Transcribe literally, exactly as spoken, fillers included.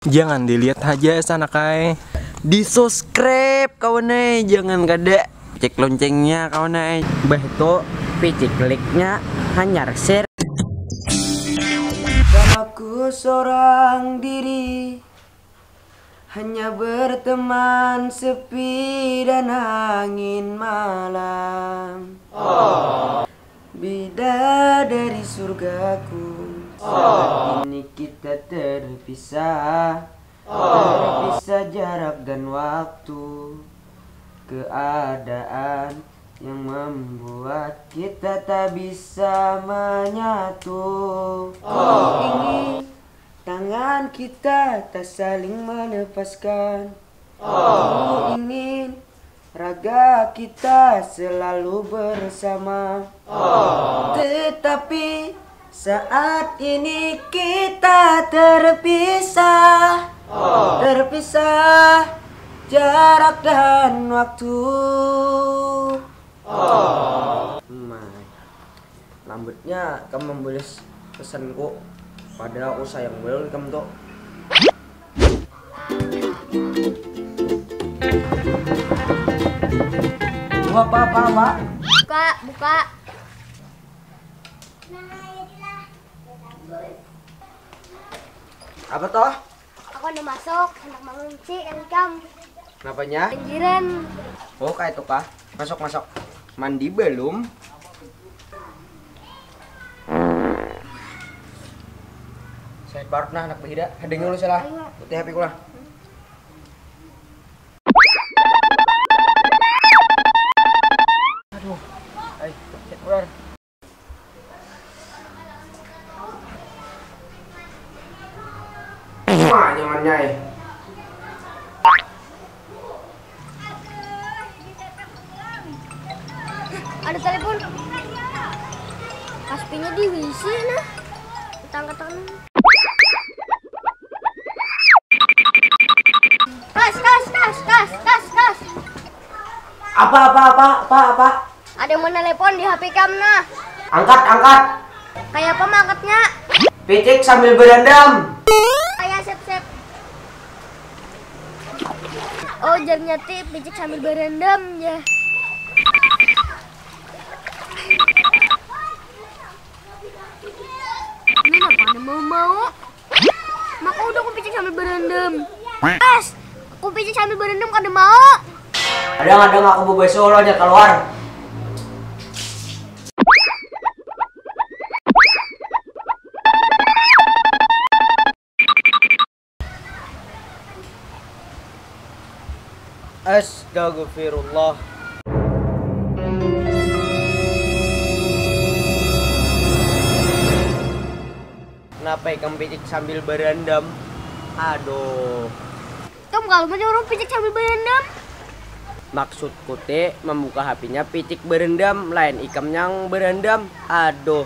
Jangan dilihat haja sanak ai. Di subscribe kawan ai, jangan kada. Cek loncengnya kawan ai. Bah tu picik kliknya hanyar share. Aku seorang diri, hanya berteman sepi dan angin malam. Bidadari surgaku, saat ini kita terpisah. Terpisah jarak dan waktu, keadaan yang membuat kita tak bisa menyatu. Ingin tangan kita tak saling melepaskan. Ingin raga kita selalu bersama. Tetapi saat ini kita terpisah. Terpisah jarak dan waktu. Mai. Lambatnya kamu membalas pesanku, padahal aku sayang banar ikam tu. Buka, apa, apa, apa? Buka, buka. Apa toh? Aku handak masuk, handak mangunci ikam. Kenapanya? Banjiran. Oh, kayak itu kah? Masuk, masuk. Mandi belum? Saya parut nah, anak bahida. Hadang dulu salah. Ayo. Putih H P ku lah. Aduh. Ai, cek keluar. Wah, nyamannya, eh. Ada telepon. Pastinya di W C nah. Tangkatan. Kas, kas, kas, kas, kas, kas. Apa, apa, apa, apa, apa? Ada yang menelepon di H P kam nah. Angkat, angkat. Kayak apa mangkatnya? Picik sambil berendam. Kayak sep, sep. Oh, jarnya ti picik sambil berendam ya. Ini apa ada mau-mau? Maka udah aku picik sambil berendam. Pas, aku picik sambil berendam kada mau. Ada, ada, aku bebas solo aja keluar. Astagfirullah. Kenapa ikam picik sambil berendam? Aduh. Kamu kalau menyuruh picik sambil berendam? Maksudku te membuka H P-nya picik berendam, lain ikam yang berendam. Aduh.